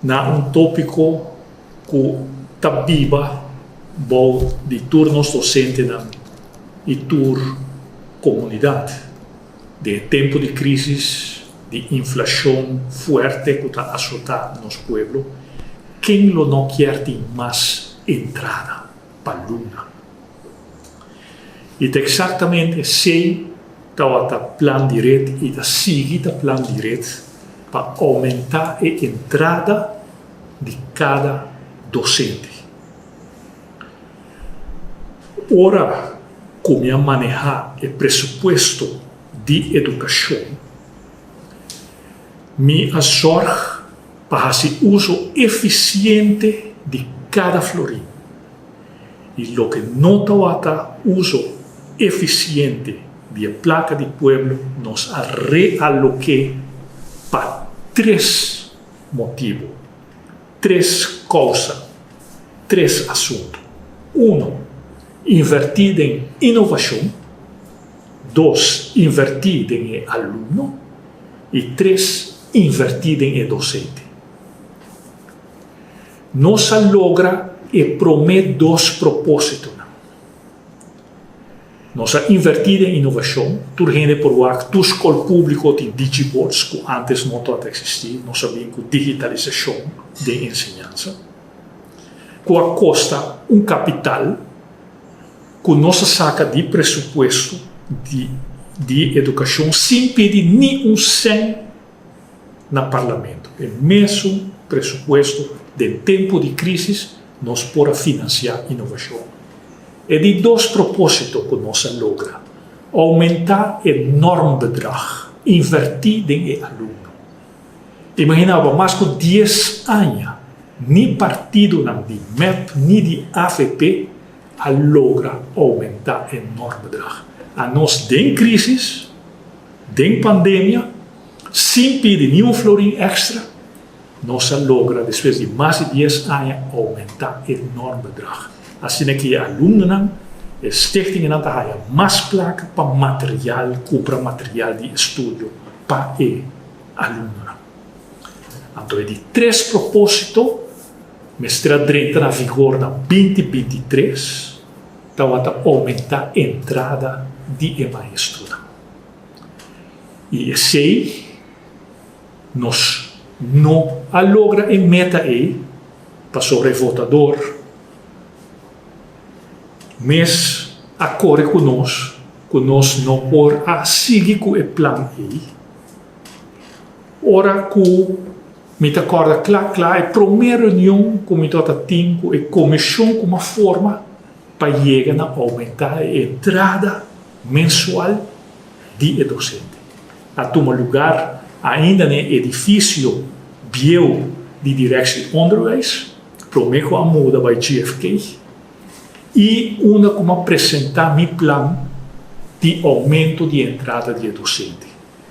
Na un tópiko ku ta biba bou di tur nos dosentenan i tur komunidat den e tempu di krísis, di inflashon fuerte ku ta asotá nos pueblo, ken lo no kier tin mas entrada pa luna? I ta eksaktamente esei tabata plan di ret i ta sigui ta plan di ret pa oumentá e entrada di kada dosente. Ora ku mi a manehá e presupuesto di edukashon, mi a zòrg pa hasi uso efisiente di kada florin. I loke no tawata uso efisiente di e plaka di pueblo nos a realok'é pa tres motibu, tres kousa, tres asuntu. Uno, invertí den inovashon, dos, invertí den e alumno i tres, invertí den e dosente. Nos a logra e promé dos propósitonan. Nos a invertí den inovashon, tur hende por wak tur skol públiko tin digiboards ku ántes no tabata eksistí, nos a bin ku digitalisashon den enseñansa, ku a kosta un kapital ku nos a saka di presupuesto di di edukashon sin pidi ni un sèn. Na Parlamento. E mesun presupuesto den tempu di crisis nos por a financia innovacion. E di dos proposito cu nos a logra, aumenta e normbedrag, inverti den e alumno. Imagina bo, mas cu dies aña ni partidonan di mep ni di avp a logra aumenta e normbedrag. Anos den crisis, Den pandemia, sin pidi ni un florin extra, nos a logra despues di mas di dies aña aumenta e normbedrag. Asina ki e alumnonan, e stichtingennan ta haya mas placa pa material, cumpra material di estudio pa e alumnonan. Anto e di tres proposito mester a drenta na vigor na 2023, tawata aumenta entrada di e maestronan. I esei nos no a logra e meta ei pasobra e votador mes a kore ku nos ku nos no por a sigui ku e plan ei. Ora ku mi ta kòrda kla kla e promé reunion ku mi tabata tin ku e komishon ku mi a forma pa yega na oumentá e entrada mensual di e dosente. A tuma lugar ainda n'e edifisio bieu di Directie Onderwijs, promé ku a muda bai GFK, i unda ku m'a presentá mi plan di oumento di entrada di e dosente.